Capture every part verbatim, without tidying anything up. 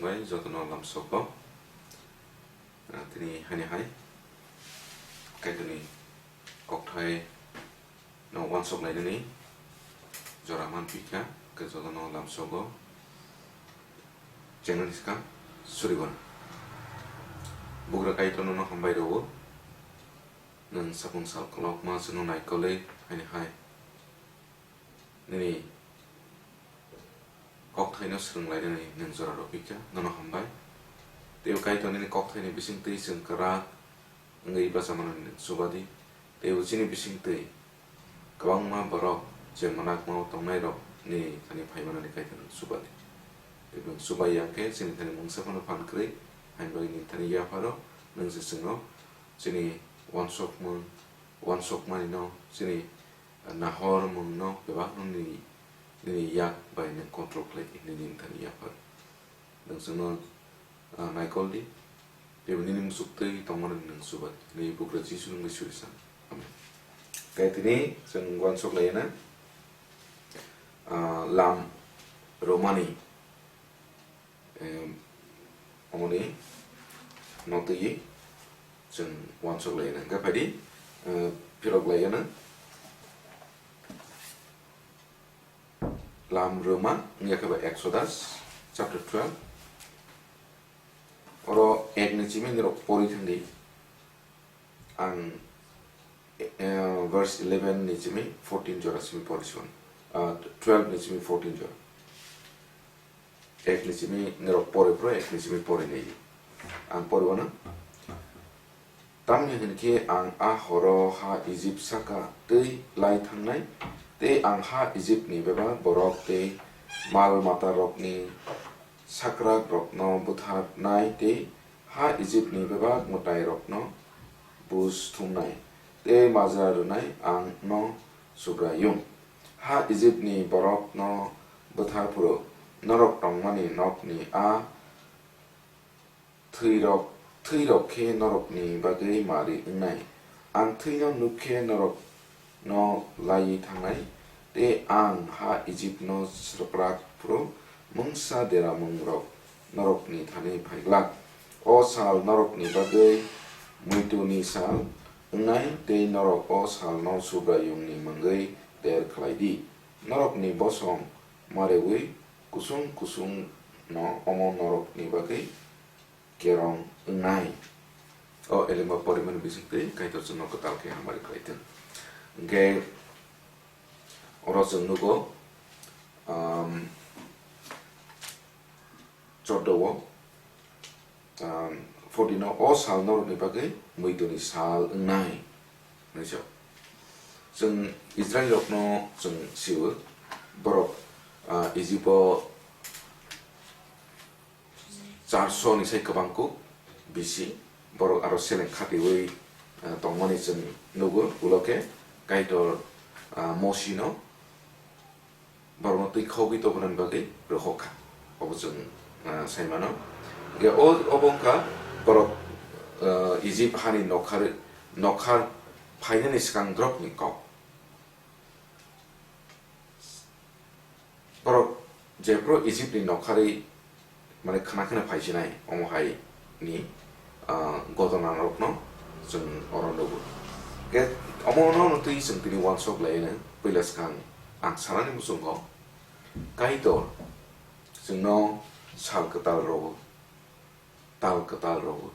Bai jotono lamsogo. Ah, tini hani hai Kaitorni kokthai no wansok lainani jora manpikha, ke jotono lamsogo. Channel ni skang surigon. Bugra Kaitor nono hambai rwo. Nwng sapung sal kolokma chwngno naikolwi hani hai nini kokthaino swrwng lainani nwng jora rwpikha, nono hambai. Teibo Kaitor nini kokthaini bisingtwi chwng kwrak wngwi bachamanani nwng chubadi. Teibo chini bisingtwi kwbangma borok je mwnakmao tongnairok nini thani phaimanani Kaitor nwng chubadi. Teibo nwng chubai ya khe chini thani mungsa phano phan kwrwi, haini bagwi nini thani yapharo nwng se chwngno chini wansokmung, wansokmanino chini nahormungno bebakno nini, nini yak bai nwng control khlai di, nini thani yaphar. Nwng chwngno, ah, naikol di, teibo nini muchuk twi tongmani nwng chuba di. Nini bugra Jisu nwngwi suri san. Amen. Khe tini chwng wansok laina, ah, lam romani Em, omoni notwi chwng wansok laina. Hwnkhe phaidi, eh, phirok laigana. Lam rwma wngya khe ba Exodus chapter twelve. Oro ek ni chimi nirok pori thangdi. Ang, eh, verse eleven ni chimi fourteen jora simi pori swan. Ah, twelve ni chimi fourteen jora. Ek ni chimi nirok pori pro, ek ni chimi pori nei. Ang pori wano. Tamni hwn khe ang a horo ha Ijip saka twi lai thangnai, tei ang ha Ijipni bebak borok tei mal matarokni sakrakrokno butharnai tei ha Ijipni bebak mwtairokno buj thumnai tei majra rwnai ang'-no Subraiyung. Ha Ijipni borokno bwthar phuru norok tongmani nokni a thwirok, thwirok khe norokni bagwi mari wngnai. Ang thwino nuk khe norokno laiwi thangnai, tei ang ha Ijipno swprak phuru mungsa deramungrok norokni thani phai glak. O sal norokni bagwi muituni sal wngnai, tei norok o salno Subraiyungni mungwi der khlai di. Norokni bosong mareui kusung kusungno omo norokni bagwi kerong wngnai. O elengma porimani bisingtwi Kaitor chwngno kwtal khe hamari khlai thung. Hwnkhe oro chwng nugo, um, choddo o, um, fourteen o, "O sal norokni bagwi muituni sal wngnai," hwnwi sa. Chwng Israilrokno chwng sio, borok, ah, Ijibo charso ni sai kwbang kuk bisi, borok aro seleng khatiui, ah, tongmani chwng nugo, ulo khe Kaitor, ah, Mosino borokno twi khogwi tongmani bagwi rohor kha. Obo chwng, ah, sai mano. Hwnkhe o, obo wngkha borok, ah, Ijip hani nokhar, nokhar phainani swkang drop ni kok. Borok jephru Ijip ni nokharwi, mane, khna khna phai sinai, omo hai ni, ah, godona rokno chwng oro nugo. Ke omo no twi chwng tini wansok lai no, puila swkang ang sanani muchungo, Kaitor chwngno sal kwtal rogo, tal kwtal rogo,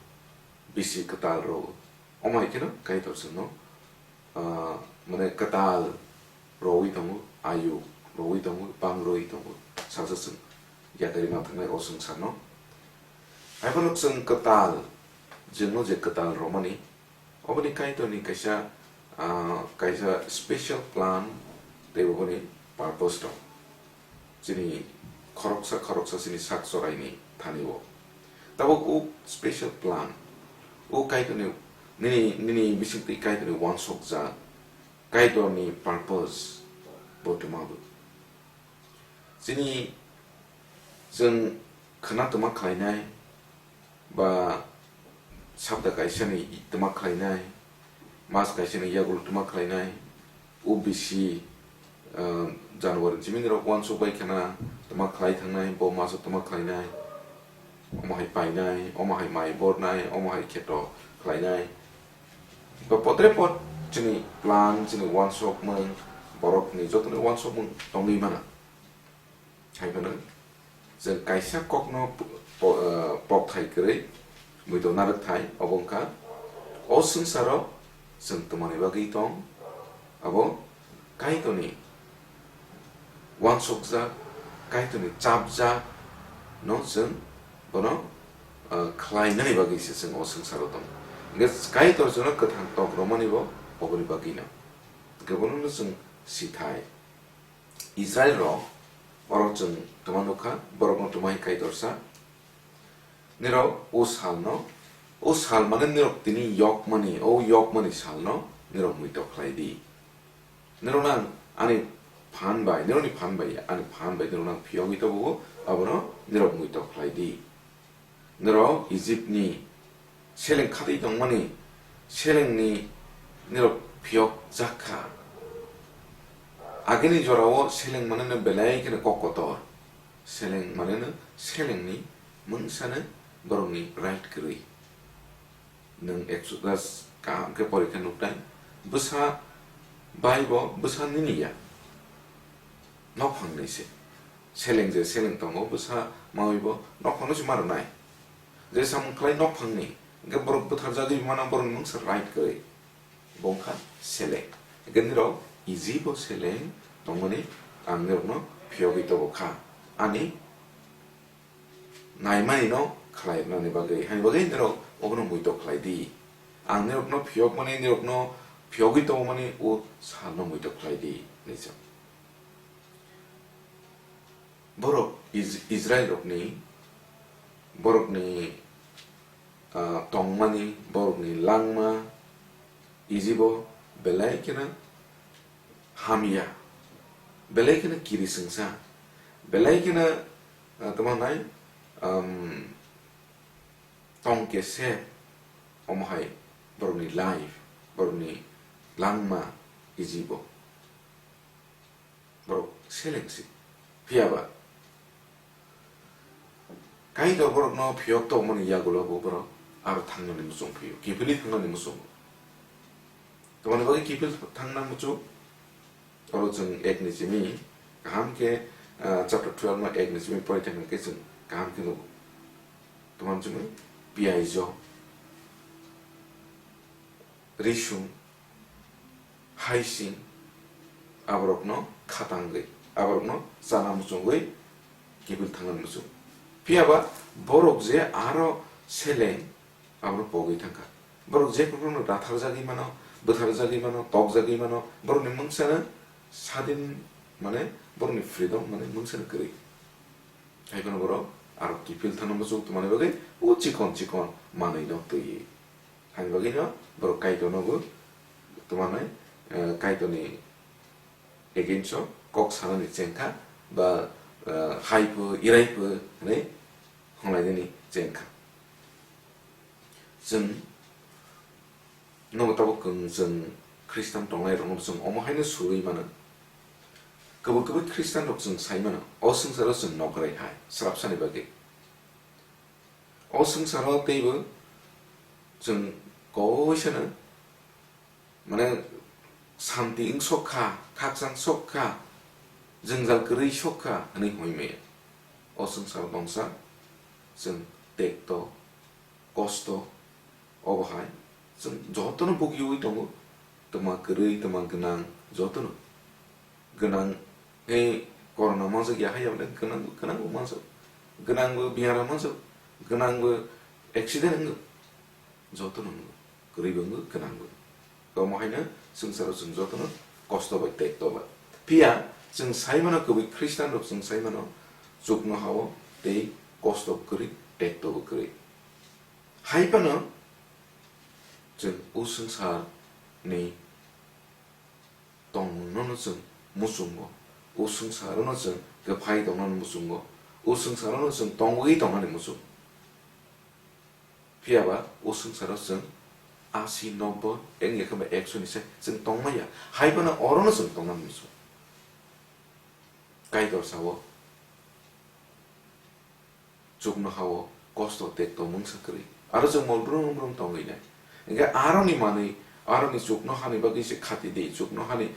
bisi kwtal rogo. Omo hai kheno Kaitor chwngno, ah, mane, kwtal rowi tongo, ayuk rowi tongo, bang rowi tongo. Salsa chwng yakarwi manthangnai o swngcharno. Haiphano chwng kwtal, chwngno je kwtal romani, oboni Kaitorni kaisa, ah, kaisa special plan tei oboni purpose dong. Chini khoroksa khoroksa chini sak choraini thani o. Tabuk o special plan, o Kaitorni, nini, nini bisingtwi Kaitorni wansokjak, Kaitorni purpose bo twma bo. Chini chwng khna twma khlainai, ba sabda kaisani twma khlainai, mas kaisani yagulo twma khlainai, o bisi, ah, January chimini rok wansuk bai khna twma khlai thangnai, bo maso twma khlainai. omo hai painai, omo hai mai bornai, omo hai kheto khlainai. Ba potre pot chini plan, chini uansukmung, borokni jotoni uansukmung tongwi mano. Hai phano chwng kaisa kokno po-, po-, eh, pokthai kwrwi muitok narwkthai, obo wngkha o swngcharo chwng twmani bagwi tong, abo Kaitorni uansukjak, Kaitorni chapjak no chwng bono, ah, khlainani bagwi se chwng o swngcharo tong. Hwnkhe Kaitor chwngno kwthang tok romani bo oboni bagwino. Hwnkhe bono no chwng sithai. Israil rok, oro chwng twma nukha, borokno twmai Kaitor sa. Nirok o salno, o sal mane nirok tini yokmani, o yokmani salno nirok muitok khlai di. Nirok nang ani phan bai, nirokni phan bai, ani phan bai nirok nang phiyogwi tobo, abono nirok muitok khlai di. Nirok Ijipni seleng khatwi tongmani selengni nirok phiyok jak kha. Agini jorao seleng maneno belai kheno kok kotor. Seleng maneno selengni mungsano borokni right kwrwi. Nwng Exodus kaham khe porikha nuknai, bwsa bai bo bwsa nini ya. Nokphang ni se. Seleng je seleng tongo, bwsa mawi bo nokphang no se ma rwnai. Je samung khlai nokphang ni, hwnkhe borok bwtharjagwi mano, borok ni mungsa right kwrwi. Bo wngkha seleng. Hwnkhe nirok easy bo seleng tongmani ang nirokno phiyogwi tobo kha. Ani naimani no khlai rwnani bagwi, hani bagwi nirok obono muitok khlai di. Ang nirokno phiyokmani, nirokno phiyogwi tongmani o salno muitok khlai di, hinwi sa. Borok Is-, Israil rokni, borokni, ah, tongmani, borokni langma, Ijibo belai kheno hamya, belai kheno kirisingsa, belai kheno, ah, tamo nai, um, tongkhe se omo hai borokni life, borokni langma Ijibo. Borok seleng si. Phiya ba Kaitor borokno phiyok tongmani yagulo bo borok aro thangnani muchung phio, kiphilwi thangnani muchungo. Tamoni bagwi kiphil thangna muchung? Oro chwng ek ni simi kaham khe, ah, chapter twelve no ek ni simi pori thangna khe chwng kaham khe nugo. Tamoni chwngwi piyaijo, risung, haising, aborokno khatangwi, aborokno chana muchungwi kiphil thangnani muchung. Phiya ba borok je aro seleng abono pogwi thangkha. Borok je borokno ratharjagwi mano, bwtharjagwi mano, tokjagwi mano, borokni mungsano sadin, mane borokni freedom, mane mungsano kwrwi. Hai phano borok aro kiphil thangna muchung tongmani bagwi o chikon chikon manwino twiwi. Hani bagwino borok Kaitorno bo tongmani, eh, Kaitorni against o kok sanani chengkha ba, eh, hai pho, irai pho hinwi hwnlainani chengkha. Chwng nogo tabuk chwng Khristan tongnairokno chwng omo haino surwi mano. Kwbwi kwbwi Khristanrok chwng sai mano, o swngcharo chwng nokrai hai, srapsani bagwi. O swngcharo teibo chwng koisano, mane, santi wng sok kha, khakchang sok kha, jwngjal kwrwi sok kha hwnwi hoi maya. O swngcharo tongsa chwng tekto, kosto, obo hai chwng jotono bugiwi tongo, twma kwrwi, twma gwnang, jotono. Gwnang khe corona manjak ya hai ya, gwnang, gwnang bo manjak, gwnang bo biyaram manjak, gwnang bo accident wngo, jotono wngo, kwrwi bo wngo, gwnang bo. Omo haino swngcharo chwng jotono kosto bai tekto bai. Phiya chwng sai mano, kwbwi Khristanrok chwng sai mano, chuknoha-o tei kosto kwrwi, tekto bo kwrwi. Hai phano chwng o swngcharni tongmungno no chwng muchungo, o swngcharono chwng kwphai tongnani muchungo, o swngcharono chwng tongwi tongnani muchungo. Phiya ba o swngcharo chwng asi, nobbo, wngya khe ba ekso ni se chwng tongmaya. Hai phano orono chwng tongnani muchungo. Kaitor sao, chuknoha-o kosto tekto mungsa kwrwi. Aro chwng mol brum brum tongwi nai. Hinkhe aroni manwi, aroni chuknohani bagwi se khati di, chuknohani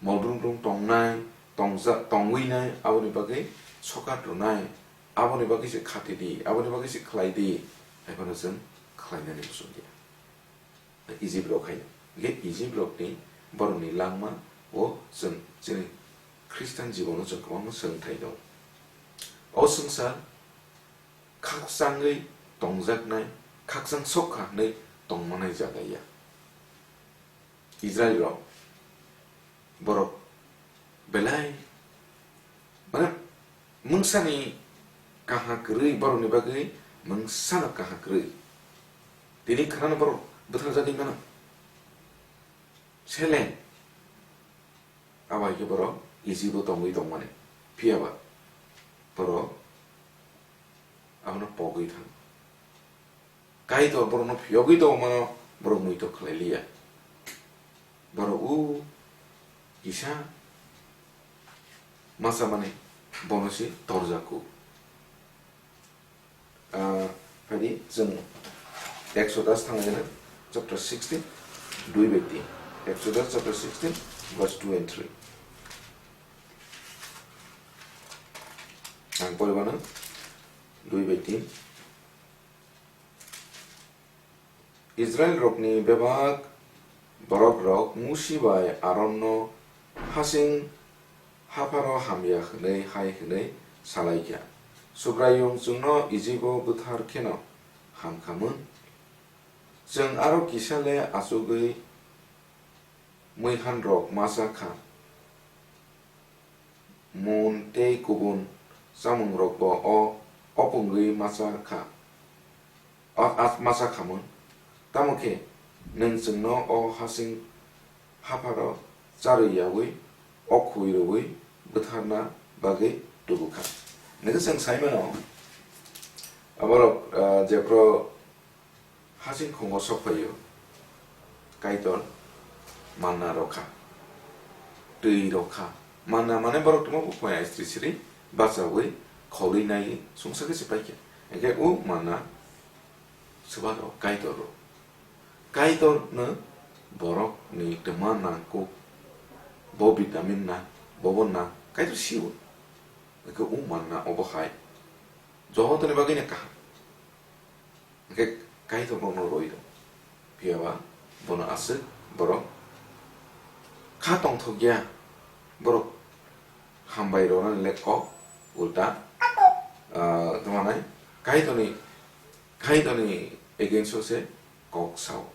mol brum brum tongnai, tongja-, tongwi nai, aboni bagwi sokat rwnai, aboni bagwi se khati di, aboni bagwi se khlai di, hai phano chwng khlainani muchung ya. Ijip rok hai, hinkhe Ijip rokni borokni langma o chwng chini Khristan jibono chwng kwbangma swngthai tongo. O swngchar khakchangwi tongjaknai, khakchang sok kha hwnwi tongmanai jaga ya. Israel rok borok belai, mane, mungsani kaha kwrwi, borokni bagwi mungsano kaha kwrwi. Tini khwnano borok bwtharjagwi mano. Seleng. Abo hai khe borok Ijibo tongwi tongmani. Phiya ba borok abono pogwi thango. Kaitor borokno phiyogwi tongmano borok muitok khlai liya. Borok o kisa masa mani bono se torjak kho. Ah, phaidi chwng Exodus thangna gana chapter sixteen, dui bai tin. Exodus chapter sixteen, verse two and three. Ang poribano dui bai tin. Israel rokni bebak borok rok Musi bai Aronno hasing hapharo hamya hwnwi hai hwnwi salaikha, Subraiyung chwngno Ijibo bwthar kheno hamkhamung. Chwng aro kisa le achugwi muihan rok ma cha kha. Mun tei kubun chamungrokbo o opungwi ma cha kha, a-, a-, ma cha khamung. Tamo khe nwng chwngno o hasing hapharo charwi yaui, o khwi rwui bwtharna bagwi tubu kha. Nokhe chwng sai mano, aborok, ah, jephru Hasing khungo sok phaio, Kaitor manna rw kha, twi rw kha. Manna mane borok tongma buphang ya istri sri bachaui kholwi nai sungsa khe se paikha. Hinkhe o manna swbaro Kaitor rw. Kaitor no borok ni twma nang kuk, bo vitamin nang, bobo nang, Kaitor sio. Hinkhe o manna obo hai jotoni bagwi no kaham. Hinkhe Kaitor borokno rwi rw. Phiya ba bono aswk borok kha tongthok ya, borok hambai rwnani le kok ulta, ah, tongmanai Kaitorni, Kaitorni against o se kok sao.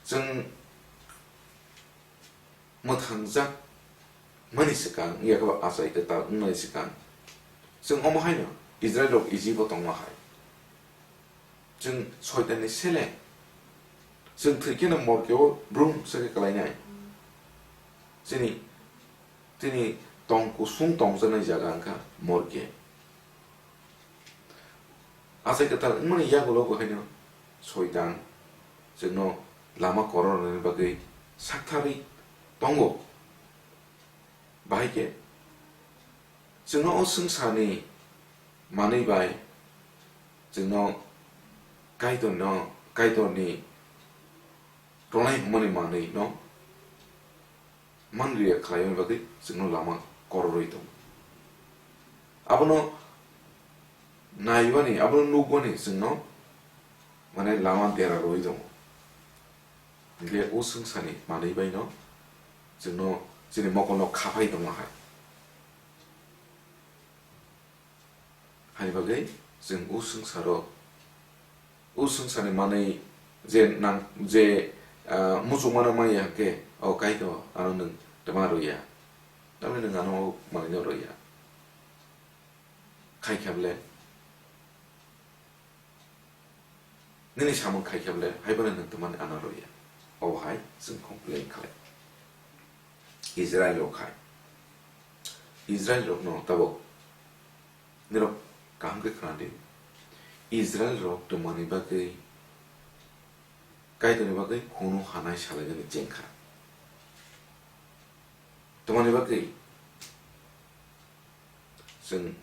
Chwng mwthangjak mani swkang, yakhe bo achai kwtal wngnai swkang, chwng omo haino Israil rok Ijibo tongma hai. Chwng Soitanni seleng. Chwng thwi kheno morkeo brum se khe kwlainai. Chini, chini tong kusung tongjaknai jaga wngkha morke. Achai kwtal wngmani yagulo bo haino Soitan chwngno lama korornani bagwi saktharwi tongo. Bahai khe chwngno o swngcharni manwi bai chwngno Kaitorno, Kaitorni tongnai hwnmani manwino manliya khlaimani bagwi chwngno lama kororwi tongo. Abono naiwani, abono nukmani chwngno, mane, lama dera rwui tongo. Hinkhe o swngcharni manwi baino chwngno chini mokolno khaphai tongma hai. Haini bagwi chwng o swngcharo, o swngcharni manwi je nang, je, ah, muchungmano manya hinkhe, o Kaitor, ano nwng twma rwya. Tamni nwng ano o manwino rwya. Khai khe bwle, nini samung khai khe bwle, hai phano nwng twmani ano rwya. Obo hai chwng complain khlai. Israel rok hai. Israel rokno tabuk nirok kaham khe khna di. Israel rok twmani bagwi, Kaitorni bagwi khunu hanai salainani chengkha. Twmani bagwi chwng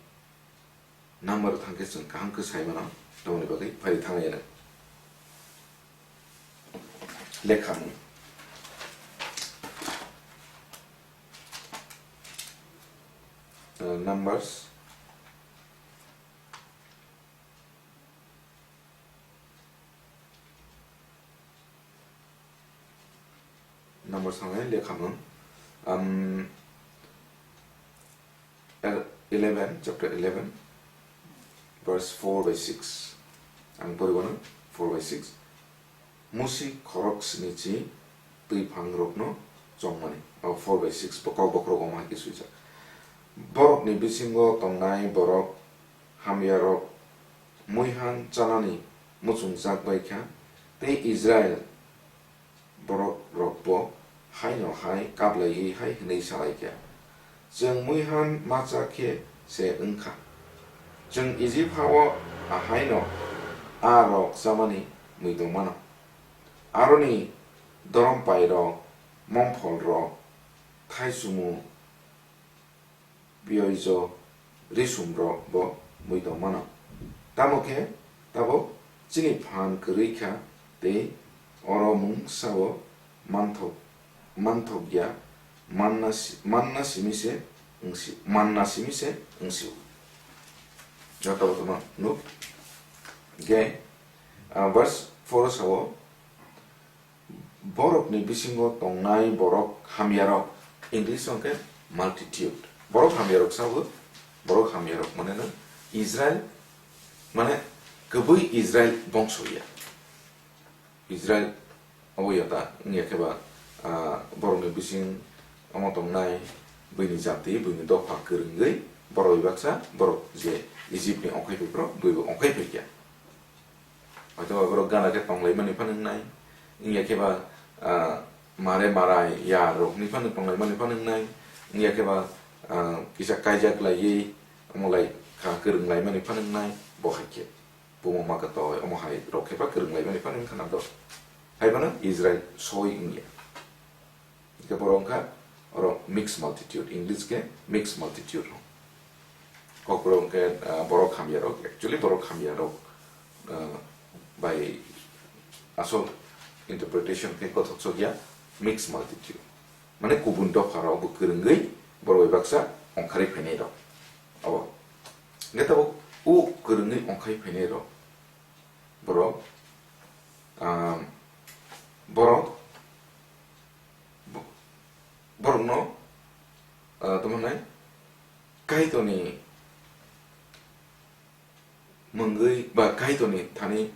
Number thangkhe chwng kaham khe sai mano, tamoni bagwi phai thanglaina. Lekhamung. Uh, Numbers. Number sangnai lekhamung. Um, el-, eleven, chapter eleven, verse four by six. Ang poribo na, four by six. Musi khorok sinichi twi phangrokno chongmani. O four by six bo kok bokhorok omo hai khe swijak. Borokni bisingo tongnai borok hamyarok muihan chanani muchungjak bai kha, tei Israel borokrokbo haino hai kaplaiwi hai hwnwi sa lai kha, "Chwng muihan macha khe se wng kha. Chwng Ijip ha-o ahaino a rok chamani mui tong mano. Aroni dorom pairok, mongpholrok, thaichumu, biyoijo, risumrok bo mui tong mano. Tamo khe tabuk chini phan kwrwi kha tei oro mungsa-o manthok, manthok ya, manna si-, manna simi se wng si-, manna simi se wng si-o." Joto bo tongma nuk. Ge, ah, verse four o sao, "Borokni bisingo tongnai borok hamyarok," English hwnkhe multitude. Borok hamyarok sabo, borok hamyarok mane no Israel, mane kwbwi Israel bongso ya. Israel obo ya ta wngya khe ba, ah, borokni bising omo tongnai buini jati, buini dopha kwrwngwi borok bai baksa, borok je Egypt ni ongkhai phai phro, buibo ongkhai phai kha. Hoito ba borok gana khe tonglaimani phano wngnai, wngya khe ba, ah, mare marai ya rokni phano tonglaimani phano wngnai, wngya khe ba, ah, kisa kaijak laiwi omo lai kha kwrwng laimani phano wngnai, bo hai khe buma ma kwtoi omo hai rok khe ba kwrwng laimani phano wngkha na do. Hai phano Israel soi wngya. Hingke borok wngkha oro mixed multitude, English khe mixed multitude hwn. Kokborok hingke, ah, borok hamyarok, actually borok hamyarok, ah, bai asol interpretation khe kothok sokya mixed multitude. Mane kubun dopharok bo kwrwngwi borok bai baksa ongkharwi phainai rok. Abo. Hingke tabuk o kwrwngwi ongkhai phainai rok borok, ah, borok Bo-, borokno, ah, tamo hwnai, Kaitorni mungwi ba Kaitorni thani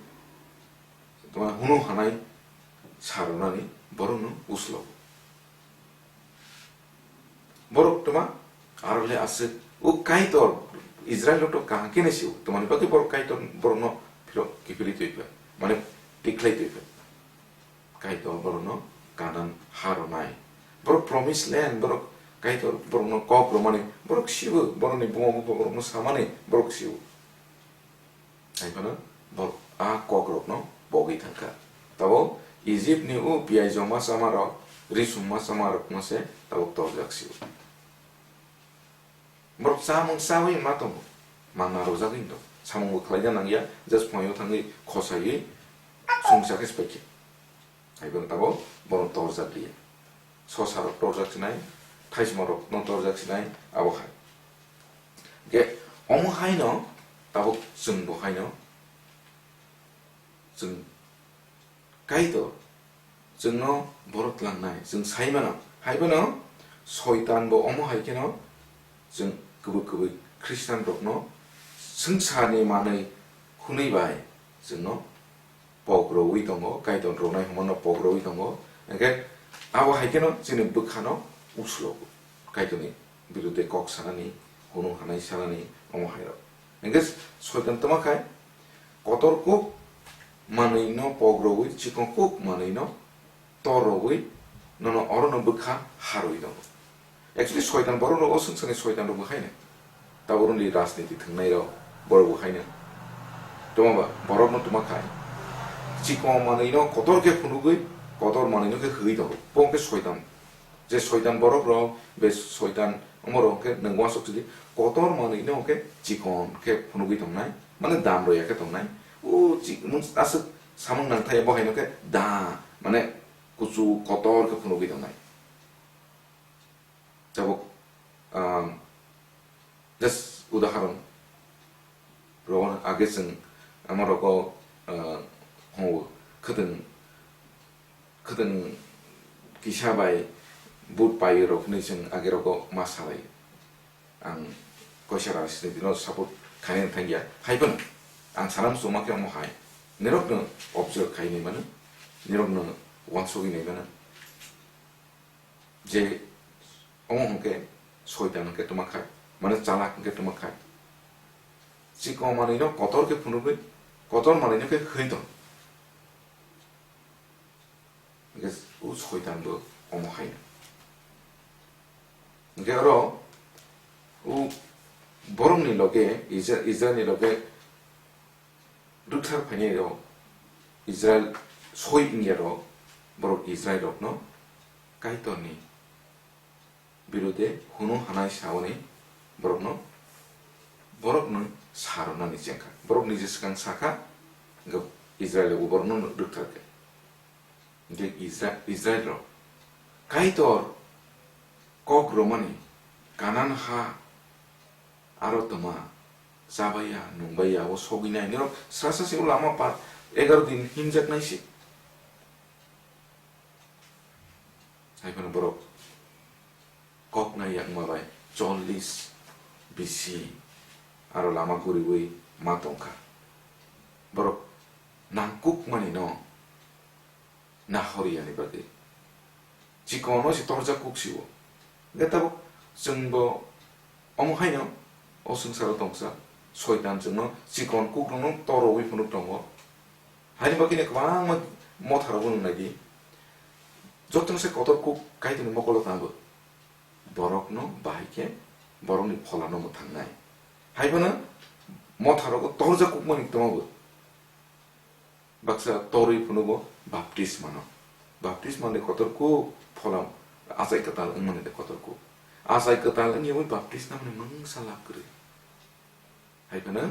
tamo hwnwi hanai sa rwnani borokno uslo. Borok tamo aro le aswk, o Kaitor Israel rok to kaham khe nai sio, tamoni bagwi borok Kaitor borokno phirok kiphilwi twi pha, mane tikhlai twi pha. Kaitor borokno Kanan ha rwnai. Borok promise land, borok Kaitor borokno kok rwmani, borok sio, borokni buma bupha borokno samani, borok sio. Hai phano borok a kokrokno pogwi thangkha. Tabuk Egypt ni o piyai joma chamarok, risum ma chamarokno se tabuk torjak sio. Borok chamung chawi ma tongo, manna rwjagwi tong. Samung bo khlaina nangya, just phunaio thangwi khosaiwi songsa khe se paikhe. Hai phano tabuk borok torjak liya. Sosa rok torjak sinai, thaisma rok no torjak sinai, abo hai. Hingke omo haino tabuk chwng bo haino chwng Kaitor chwngno borok tlangnai, chwng sai mano. Hai phano Soitan bo omo hai kheno chwng kwbwi kwbwi Khristian rokno swngcharni manwi hwnwi bai chwngno pok rwui tongo, Kaitor rwnai hwnmano pok rwui tongo. Hingke abo hai kheno chini bwkhano uslogo, Kaitorni birude kok sanani, hwnwi hanai sanani, omo hai rok. Hingke Soitan tamo khai, kotor kuk manwino pok rwui, chikon kuk manwino tor rwui, nono orono bwkha harwi tongo. Actually, Soitan borok rok, o swngcharni Soitan rok bo haino. Tabuk ni rajniti thwngnai rok, borok bo haino. Tamo ba, borok no tamo khai. Chikon manwino kotor khe phunugwi, kotor manwino khe hwnwi tongo. Bo khe Soitan. Je soitan borok rok, be soitan omo rok hwnkhe nwng uansuk sidi, kotor manwi no hwnkhe chikon khe phunugwi tongnai, mane dam roya khe tongnai. O chi-, mun aswk samung nangthai bo haino khe da, mane kuchuk kotor khe phunugwi tongnai. Tabuk, um, just udaharon, rogo age chwng ama rogo, uh, hongo, khwtwng, khwtwng kisa bai but paio rok hinwi chwng age rogo ma salai. Ang koisa rajniti no support khainai thangya. Hai phano ang sana muchungma khe omo hai. Nirokno observe khainai mano, nirokno uansugwi nai mano. Je omo hwnkhe soitan hwnkhe twma khai, mane chalak hwnkhe twma khai. Chikon manwino kotor khe phunugwi, kotor manwino khe hwi tong. Hwnkhe o soitan bo omo haino. Hwnkhe oro o borokni loge, Isra-, Israelni loge rwkthar phainai rok, Israel soi wngya rok, borok Israel rokno Kaitorni birude hunu hanai sauni borokno, borokno sarwnani chengkha. Borok niji swkang sakha, hwnkhe Israel bo borokno rwktharkha. Hwnkhe Isra-, Israel rok Kaitor kok romani Kanan ha aro twma chabaiya, nungbaiya, o sogwinai norok sasa se o lama pa egaro din himjaknai se. Hai phano borok kok nai yakma bai chollis bisi aro lama guriwi ma tongkha. Borok nangkukmani no nahoriyani bagwi. Chikono se torjak kuk si-o. Hwnkhe tabuk chwngbo omo haino o swngcharo tongsa, soitan chwngno chikon kukrokno torowi phunuk tongo. Haini bagwino kwbangma motharogo nwng naidi. Jotono se kotor kuk Kaitorni mokolo tango. Borokno bahai khe borokni pholano mwthangnai. Hai phano motharogo torjak kukmani tongbo. Baksa torwi phunukgo baptismano. Baptismani kotor kuk phola achai kwtal wngmani de kotor kuk. Achai kwtal wngyawi baptismani mungsa lab kwrwi. Hai phano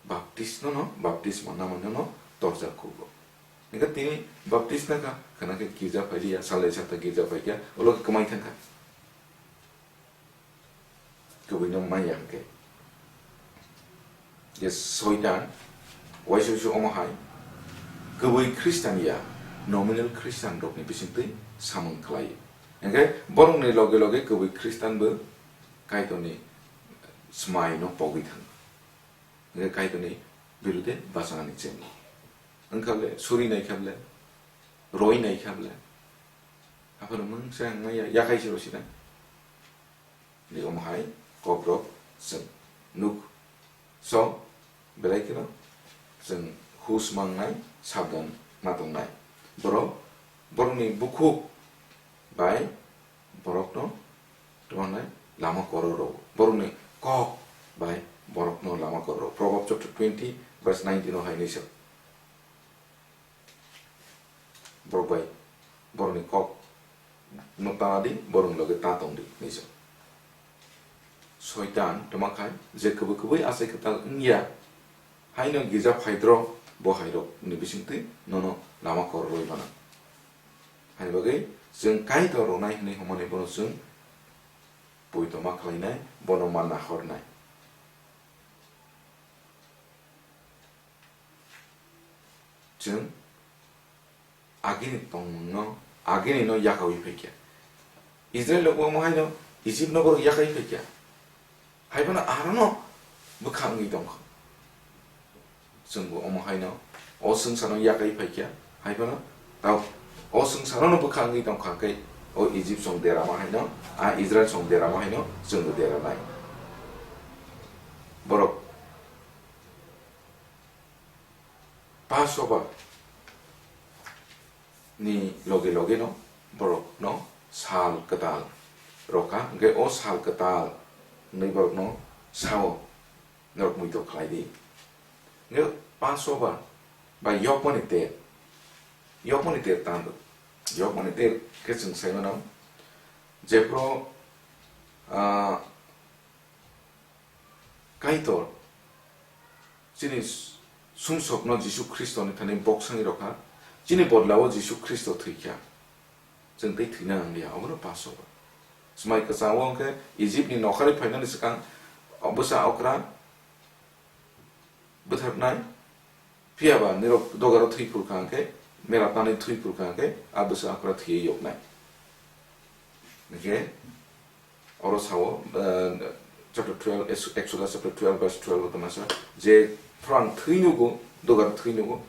baptismano, baptisma namano torjak kukgo. Hwnkhe tini baptisma kha, khwna khe girja phailiya, salai sata girja phaikha, ulo khe kwmai thangkha. Kubui no maya hwnkhe. Je soitan, waisa waisa omo hai, kubui Christian ya, nominal Christian rokni bisingtwi samung khlai. Hwnkhe borokni loge loge kubui Christian bo Kaitorni smai no pogwi thango. Hwnkhe Kaitorni birude bachanani chengo. Wngkha bole, suri naikha bole, roi naikha bole. Aphano mungsa wngmaya, yakai se rw sinai. Ni omo hai kokrok chwng nuk. So, belai kheno chwng hus mangnai, sabdan ma tongnai. Borok, borokni bukhuk bai borokno tongmani lama koro rw. Borokni kok bai borokno lama koro rw. Proverb chapter twenty verse nineteen o hai hinwi sa. Borok bai borokni kok no tana di, borokni loge ta tong di, hinwi sa. Soitan tongma khai je kubui kubui achai kwtal wngya, haino girja phaidro bo hairokni bisingtwi nono lama koro rwi mano. Haini bagwi chwng Kaitor rwnai hinwi hwnmani bono chwng poito ma khlainai, bono ma nahornai. Chwng agini tongmungno, agini no yakaui phaikha. Israel rok omo haino Egypt no borok yakai phaikha. Hai phano arono bwkha wngwi tongkha. Chwngbo omo haino o swngcharno yakai phaikha. Hai phano tao o swngcharno bwkha wngwi tongkha khe o Egypt song derama haino, a Israel song derama haino chwngbo deranai. Borok Passover ni loge loge no borok no sal kwtal rokha, hwnkhe o sal kwtal hwnwi borok no sao, norok muitok khlai di. Hwnkhe Passover ba yokmani ter, yokmani ter tando, yokmani ter khe chwng sai mano, Jephru, ah, Kaitor chini sumsokno Jisu Khristoni thani boksangwi rwkha, chini bodlao Jisu Khristo thwikha, chwng tei thwina nangliya, obono Passover. Swmai kwchangno hwnkhe Egyptni nokharwi phainani swkang bwsa okra bwtharnai, phiyaba nirok dogaro thwi phurkha hwnkhe, mera tanwi thwi phurkha hwnkhe, a bwsa okra thwiwi yoknai. Hwnkhe, oro sao, eh, chapter twelve, Ex-, Exodus chapter twelve, verse twelve o tongmasa, je phrang thwi nugo, dogaro thwi nugo,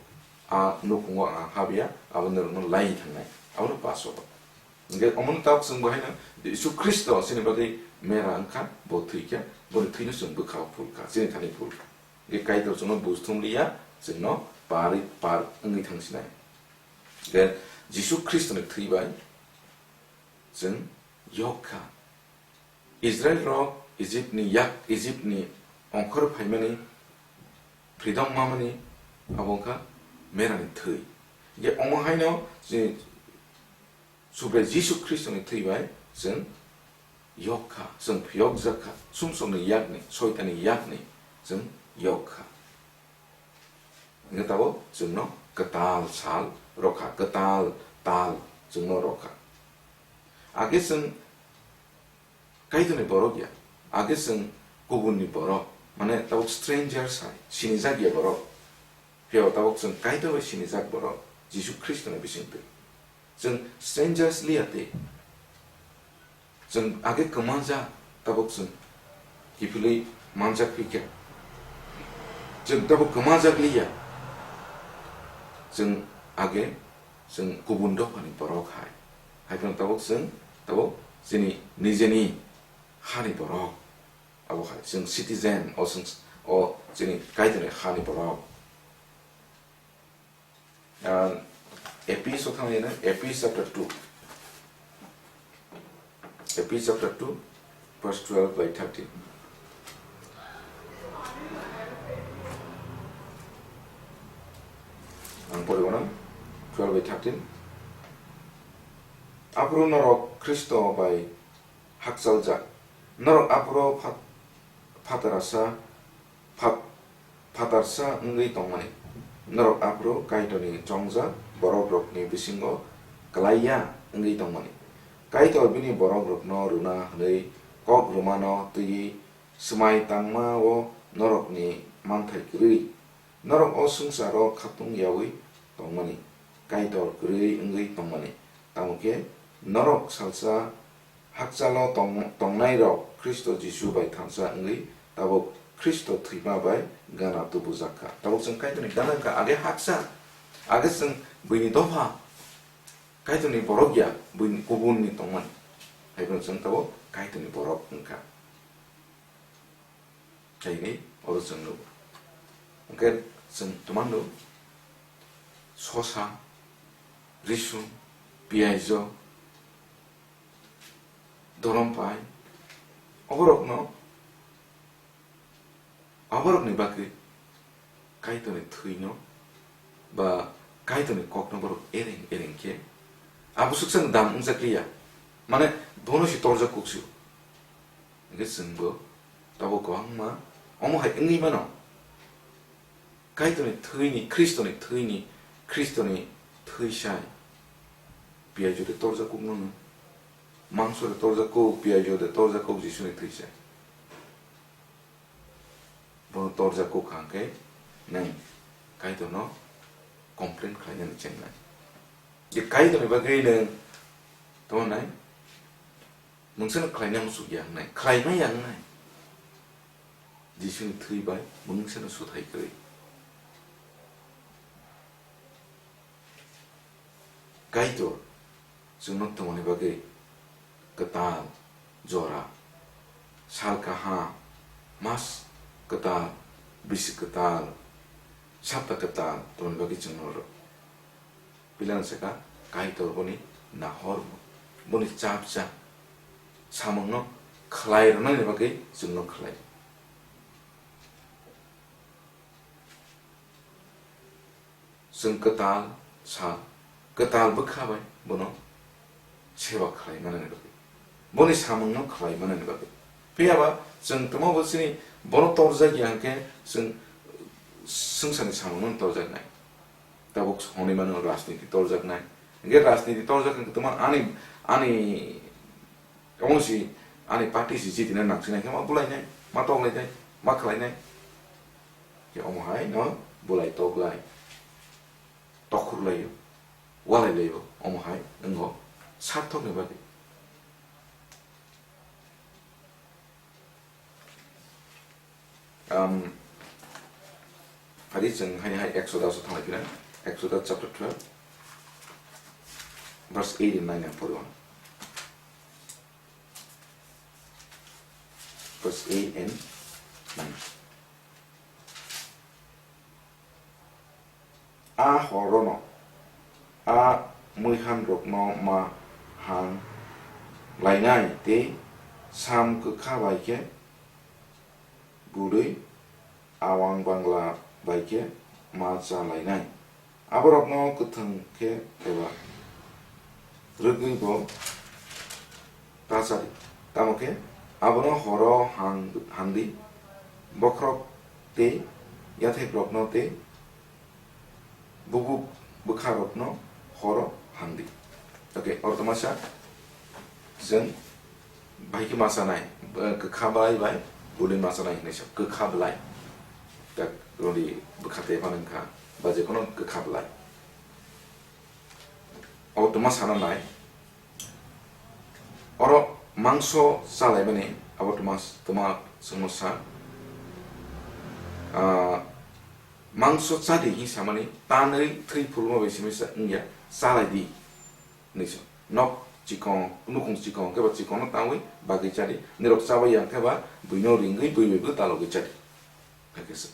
a nukhungo ang habya, abo nirokno laiwi thangnai, abono Passover. Hwnkhe omono tabuk chwng bo haino Jisu Khristo chini bagwi mera wngkha, bo thwikha, boni thwino chwng bwkha o phulkha, chini thani phulkha. Hwnkhe Kaitor chwngno buj thumliya, chwngno par, par wngwi thangsinai. Hwnkhe Jisu Khristoni thwi bai chwng yok kha. Israel rok Egypt ni yak, Egypt ni ongkhor phaimani freedom mamani abo wngkha merani thwi. Hwnkhe omo haino je Subrai Jisu Khristoni thwi bai chwng yok kha, chwng phiyokjak kha, sumsokni yakni, soitanni yakni chwng yok kha. Hwnkhe tabuk chwngno kwtal sal rwkha, kwtal tal chwngno rwkha. Age chwng Kaitorni borok ya, age chwng kubunni borok, mane tabuk stranger sai, sinijak ya borok. Phiya tabuk chwng Kaitor bai sinijak borok, Jisu Khristoni bisingtwi. Chwng strangers liya tei. Chwng age kwmajak, tabuk chwng kiphilwi manjak phi kha. Chwng tabuk kwmajak liya. Chwng age chwng kubun dophani borok hai. Hai phano tabuk chwng tabuk chini nijeni hani borok. Abo hai chwng citizen, o chwng, o chini Kaitorni hani borok. Ah, Ephes o thangwi na, Ephes chapter two. Ephes chapter two, verse twelve by thirteen. Ang poribo na, twelve by thirteen. Aphuru norok Khristo bai hakchaljak. Norok aphuru phat-, phatarasa, phat-, phatarsa wngwi tongmani. Norok aphuru Kaitorni chongjak borokrokni bisingo kwlaiya wngwi tongmani. Kaitor bini borokrokno rwna hwnwi kok rwmano twiwi swmai tangmao norokni manthai kwrwi. Norok o swngcharo khatung yaui tongmani, Kaitor kwrwi wngwi tongmani. Tamo khe norok salsa hakchalo tong-, tongnairok Khristo Jisu bai thansa wngwi tabuk Khristo thwima bai gana tubujak kha. Tabuk chwng Kaitorni gana wngkha, age hakcha, age chwng buini dopha, Kaitorni borok ya, buini kubunni tongmani. Hai phano chwng tabuk Kaitorni borok wngkha. Khaini oro chwng nugo. Hwnkhe chwng twmano sosa, risum, piyaijo, dorompai, oborokno, oborokni bagwi Kaitorni thwino ba Kaitorni kokno borok ereng ereng khe abo swksa dam wngjak liya, mane bono se torjak kuk sio. Hwnkhe chwngbo tabuk kwbangma omo hai wngwi mano. Kaitorni thwini, Khristoni thwini, Khristoni thwi sai. Piyaju de torjak kuk nang, mangso de torjak kuk, piyaju de torjak kuk, Jisuni thwi sai. Bono torjak kuk kha hwnkhe nwng Kaitorno complain khlainani chengnai. Je Kaitorni bagwi nwng tamo nai? Mungsano khlaina muchuk ya wngnai, khlaimaya wngnai. Jisuni thwi bai mungsano suthai kwrwi. Kaitor chwngno tongmani bagwi kwtal jora, sal kaham, mas kwtal, bisi kwtal, sapta kwtal tongmani bagwi chwngno rw-, Pilang saka Kaitor boni nahor, boni chapsa samungno khlai rwnani bagwi chwngno khlai. Chwng kwtal sal, kwtal bwkha bai bono seba khlai manani bagwi. Boni samungno khlai manani bagwi. Phiyaba chwng tamo bo chini bono torjak ya hwnkhe chwng swngcharni samungno torjaknai. Tabuk hwnwi mano rajniti torjaknai. Hwnkhe rajniti torjak hwnkhe tamo ani, ani omo si ani party si jitina nangsinai khe ma bulainai, ma toklainai, ma khlainai. Khe omo hai no bulai toklai, tokhurlaio, walailaio, omo hai wngo sarthokni bagwi. Um, phari chwng hai hai Exodus o thanglai phira, Exodus chapter twelve, verse eight and nine ang pori. Verse eight and nine. A horono a muihanrokno ma hang lainai tei sam kwkha bai khe budui awang bangla bai khe ma cha lainai. Aborokno kwthwng khe eba rwgwi bo ta cha di. Tamo khe abono horo hang, hang di, bokhorok tei yathekrokno tei bubuk bwkharokno horo hang di. Okay, oro tamo sa chwng bahai khe ma chanai, eh, kwkha bwlai bai budui ma chanai hinwi sa, kwkha bwlai. Tak rodi bwkha tei phano wngkha, ba je kono kwkha bwlai. Abo tongma sana nai. Oro mangso chalaimani abo tongma, tongma chwngno sa. Ah, mangso chadi hinwi samani tanwi thwi phulma bai simi sa wngya, chalai di hinwi sa. Nok chikon, nukhung chikon khe ba chikonno tangwi bagwi chadi. Nirok chabai yang khe ba buino ringwi bui bai bo dalogwi chadi. Hakhe se.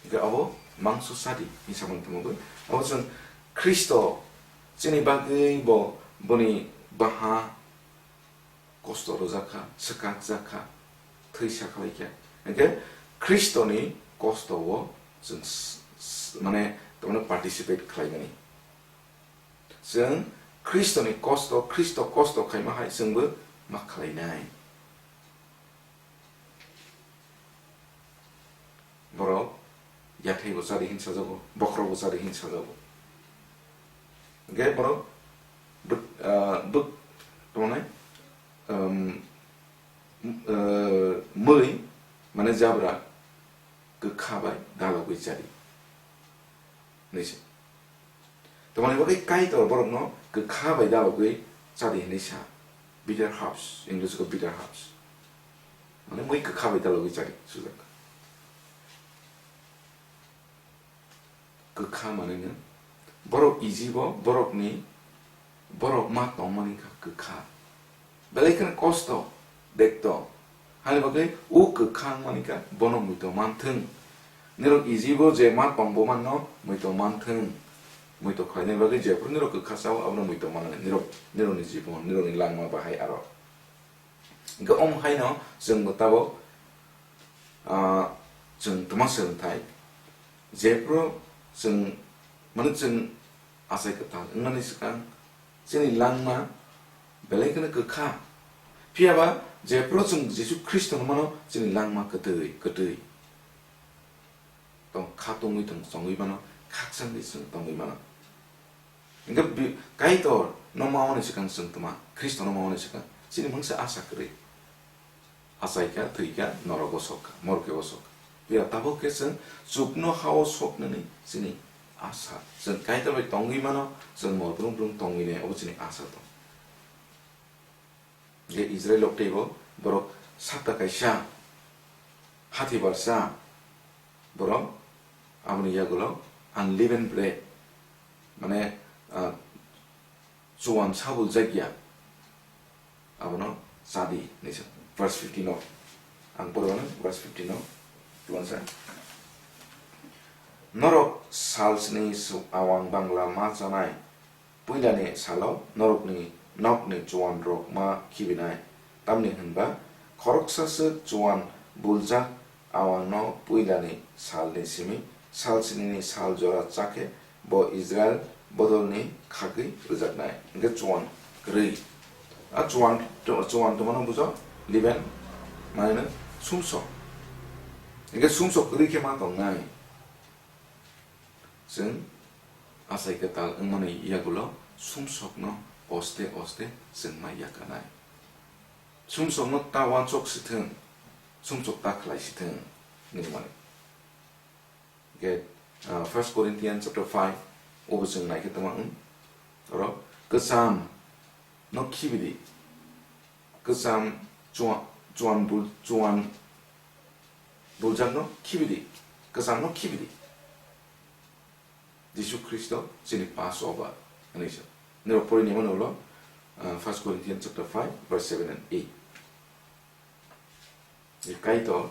Hingke abo mangso sadi hinwi samani tongmogwi. Abo chwng Khristo chini bagwi bo boni baha kosto rwjak kha, swkakjak kha, thwi sakhlai kha. Hingke Khristoni kosto o chwng s-, s-, mane tongno participate khlaimani. Chwng Khristoni kosto, Khristo kosto khaima hai chwngbo ma khlainai. Borok yathai bo chadi hin sajago, bokhorok bo chadi hin sajago. Hingke borok bwk, ah, bwk, tongmani, um, uh, mwi, mane jabra, kwkha bai dalogwi chadi. Hinwi se. Tamoni bagwi Kaitor borokno kwkha bai dalogwi chadi hinwi sa. Bitter herbs, English-o bitter herbs. Mane mui kwkha bai dalogwi chadi sujak. Kwkha mane no borok Ijibo borokni borok ma tongmani kha kwkha. Belai kheno kosto, dekto. Hani bagwi o kwkha wngmani kha bono muitu manthwng. Nirok Ijibo je ma tong bo manno muitu manthwng. Muitu khlainai bagwi jephru nirok kwkha sao abono muitu manani nirok, nirokni jibon, nirokni langma bahai aro. Hingke omo haino chwngbo tabok, ah, chwng twma swrwngthai. Jephru chwng, mane chwng achai kwtal wngnani swkang chini langma belai kheno kwkha. Phiyaba jephru chwng Jisu Khristono mano chini langma kwtwi, kwtwi. Tong kha tongwi tong, tongwi mano, khakchangwi chwng tongwi mano. Hingke bi-, Kaitor no ma hwnwi swkang chwng twma, Khristo no ma hwnwi swkang, chini mungsa asa kwrwi. Achai kha, thwi kha, norok o sok kha, morke o sok kha. Phiya tabok khe chwng chukno ha o soknani chini asa. Chwng Kaitor bai tongwi mano, chwng mol brung brung tongwi ne, obo chini asa tong. Je Israel rok teibo borok sapta kaisa, hati barsa, borok aboni yagulo unleavened bread, mane, ah, chuan sabul jakya, abono chadi hinwi sa. Verse fifteen o, ang pormano verse fifteen o, chuan sa. Norok salsni su-, awang bangla ma chanai, puilani salo norokni nokni chuanrok ma khibinai, tamni hwnba khoroksa swk chuan buljak awangno puilani salni simi salsnini sal jora chakhe bo Israil bodolni khagwi rwjaknai. Hwnkhe chuan kwrwi. A chuan, chuan tongmano bujo, liben, mane sumsok. Hingke sumsok kwrwi khe ma tongnai. Chwng achai kwtal wngmani yagulo sumsokno oste oste chwng ma yakarnai. Sumsokno ta wansok sithwng, sumsok ta khlai sithwng, hinwi mani. Hingke, ah, First Corinthians chapter five, obo chwng naikhe tongma wng. Oro kwcham no khibidi. Kwcham chuan, chuan bul, chuan buljak no khibidi. Kwcham no khibidi. Jisu Khristo chini Passover hinwi sa. Nirok pori ni mano ulo, ah, First Corinthians chapter five, verse seven and eight. Kaitor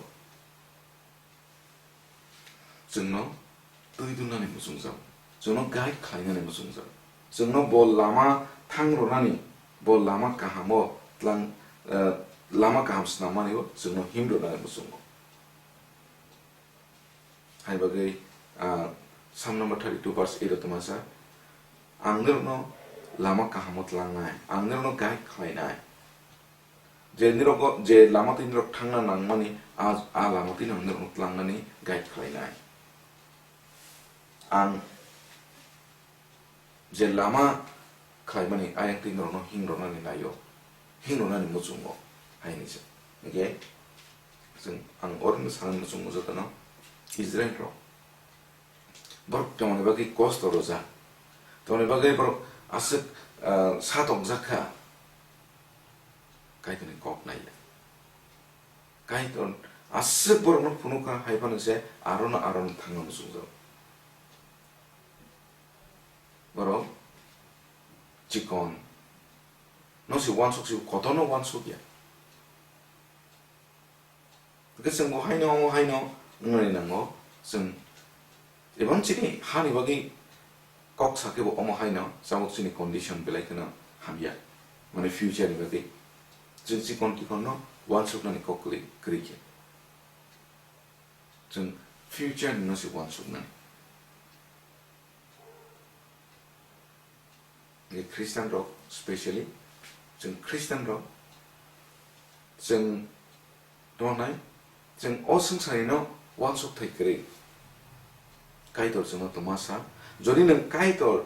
chwngno twi dunani muchungjak, chwngno guide khlainani muchungjak, chwngno bo lama thang rwnani, bo lama kahamo tlang, eh, lama kaham snammanio chwngno him rwnani muchungo. Hai bagwi, ah, Psalm number thirty-two verse eight o tongma sa, "Ang norokno lama kahamo tlangnai, ang norokno guide khlainai." Je nirok, je lama twi nirok thangna nangmani, a, a lama twi nirokno tlangnani guide khlainai. Ang je lama khlaimani, ayang twi norokno him rwnani naio, him rwnani muchungo, hai hinwi sa. Hingke chwng, ang oro sanani muchungo jotono Israel rok. Borok tongmani bagwi kosto rwjak. Tongmani bagwi borok aswk, ah, satokjak kha. Kaitorni kok naiya. Kaitor aswk borokno phunukha, hai phano se arono, arono thangna muchungjak. Borok chikon no se uansuk se, kotorno uansuk ya. Hwnkhe chwng bo haino, omo haino wngnani nango. Chwng ebang chini hani bagwi kok sakhe bo omo haino, tabuk chini condition belai kheno hamya, mane future ni bagwi. Chwng chikon tikonno uansuknani kok kwrwi, kwrwi khe. Chwng future nino se uansuknani. Hingke Christian rok specially, chwng Christian rok, chwng tongna nai, chwng o swngcharino uansuk thai kwrwi. Kaitor chwngno tongma sa, jodi nwng Kaitor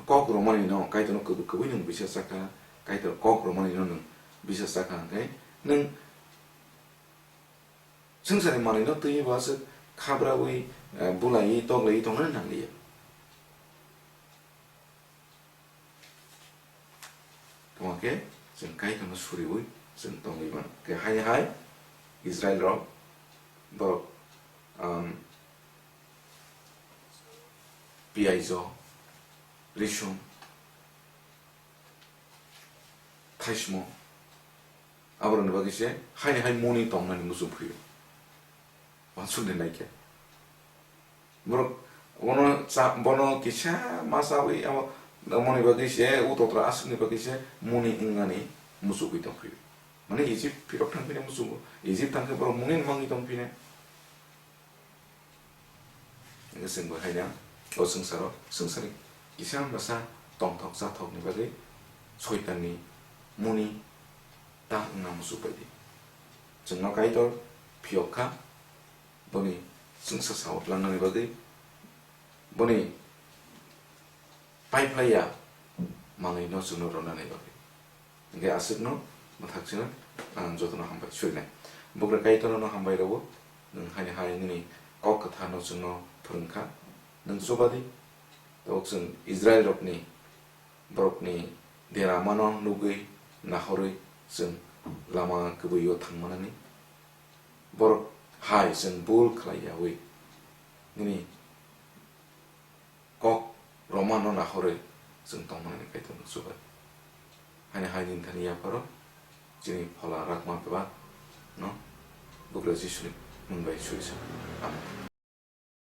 kok romani no, Kaitorno kwbwi kwbwi nwng bisa sakha, Kaitor kok romani no nwng bisa sakha, hwnkhe nwng swngcharni manwino twiwi bo aswk khabraui, eh, bulaiwi, toklaiwi tongnani nangliya. Tongma khe chwng Kaitorno suriui chwng tongwi mano. Khe hai hai Israel rok borok, um, piyaijo, risum, thaismo, aborokni bagwi se haini hai muni tongnani muchung phio. Wansukni naikhe. Borok bono cha-, bono kisa ma chawi abo, aboni bagwi se, o totra aswkni bagwi se muni wngnani muchugwi tongphio. Mane Egypt phirok thangphina muchugo. Egypt thangkhe borok muni mangwi tongphina. Hingke chwng bo haino o swngcharo, swngcharni kisa masa tongthok chathokni bagwi Soitanni muni ta wngna muchuk bai di. Chwngno Kaitor phiyok kha, boni chwngsa sao tlangnani bagwi, boni paiphlaiya manwino chwngno rwnani bagwi. Hingke aswkno mwthak chwngno ang jotono hambai surinai. Bugra Kaitorno hambai rwo, nwng haini hai nini kok kwtharno chwngno phwrwngkha, nwng chubadi. Tabuk chwng Israel rokni borokni deramano nugwi nahorwi chwng lama kwbwio thangmanani. Borok hai chwng bul khlaiyaui nini kok romano nahorwi chwng tongmani Kaitorno chubai. Haini hai nini thani yapharo chini phola rakma bebak no Bugra Jisuni mung bai suri sa. Amen.